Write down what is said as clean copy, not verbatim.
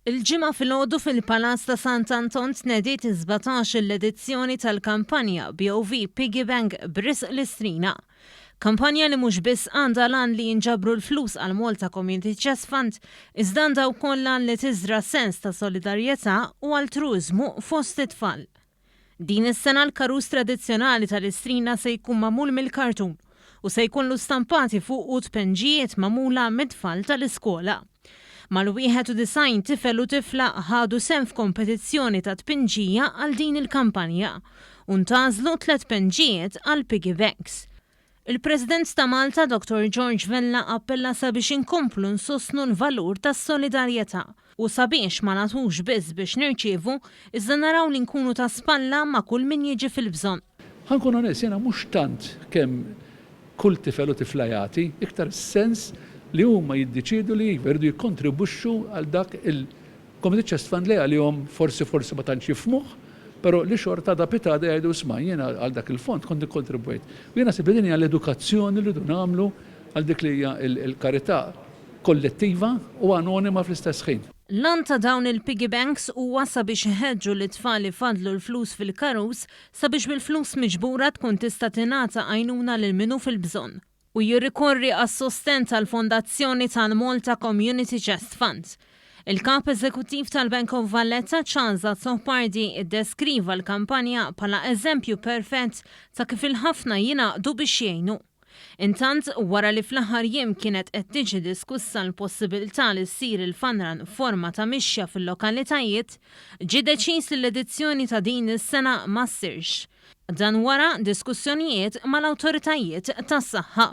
Il-Ġimgħa filgħodu fil-Palazz ta' Sant Anton tnediet is-17-il edizzjoni tal-kampanja BOV Piggy Bank b'risq l-Istrina. Kampanja li mhux biss għandha l-għan li jinġabru l-flus għal Malta Community Chest Fund, iżda għandha wkoll l-għan li tiżra' sens ta' solidarjetà u altruiżmu fost it-tfal. Din is-sena l-karus tradizzjonali tal-Istrina se jkun magħmul mill-kartun u se jkollu stampati fuqu tpenġijiet magħmula mit-tfal tal-iskola. Mal-91 tifel u tifla ħadu sehem f'kompetizzjoni ta' tpinġija għal din il-kampanja u ntgħażlu tlett tpenġijiet għall-piggy banks. Il-President ta' Malta Dottor George Vella appella sabiex inkomplu nsostnu l-valur tas-solidarjetà u sabiex ma nagħtux biss biex nirċievu iżda naraw li nkunu ta' spalla ma' kull min jiġi fil-bżonn. Ħa nkun onest, jiena mhux tant kemm kull tifel u tifla jagħti, iktar is-sens li huma jiddeċiedu li iva jridu jikkontribwixxu għal dak il Community Chest Fund li għalihom forsi forsi ma tantx jifhmuh, però li xorta għada pitgħada jgħidu isma' jiena għal dak il-fond kont ikkontribwejt. U jien naħseb li din hija l-edukazzjoni li rridu nagħmlu għal dik li hija l-karità kollettiva u anonima fl-istess ħin. L-għan ta' dawn il-piggy banks huwa sabiex iħeġġu lit-tfal ifaddlu l-flus fil-karus sabiex bil-flus miġbura tkun tista' tingħata għajnuna lil min hu fil-bżonn. u jirrikorri għas-sostenn tal-Fondazzjoni tal-Malta Community Chest Fund. Il-Kap Eżekuttiv tal-Bank of Valletta Charles Azzopardi iddeskriva l-kampanja bħala eżempju perfett ta' kif il-ħafna jingħaqdu biex jgħinu. Intant, wara li fl-aħħar jiem kienet qed tiġi diskussa l-possibilità li ssir il-Fun Run f'forma ta' mixja fil-lokalitajiet, ġie deċiż li l-edizzjoni ta' din is-sena ma ssirx. Dan wara diskussjonijiet mal-awtoritajiet tas-saħħa.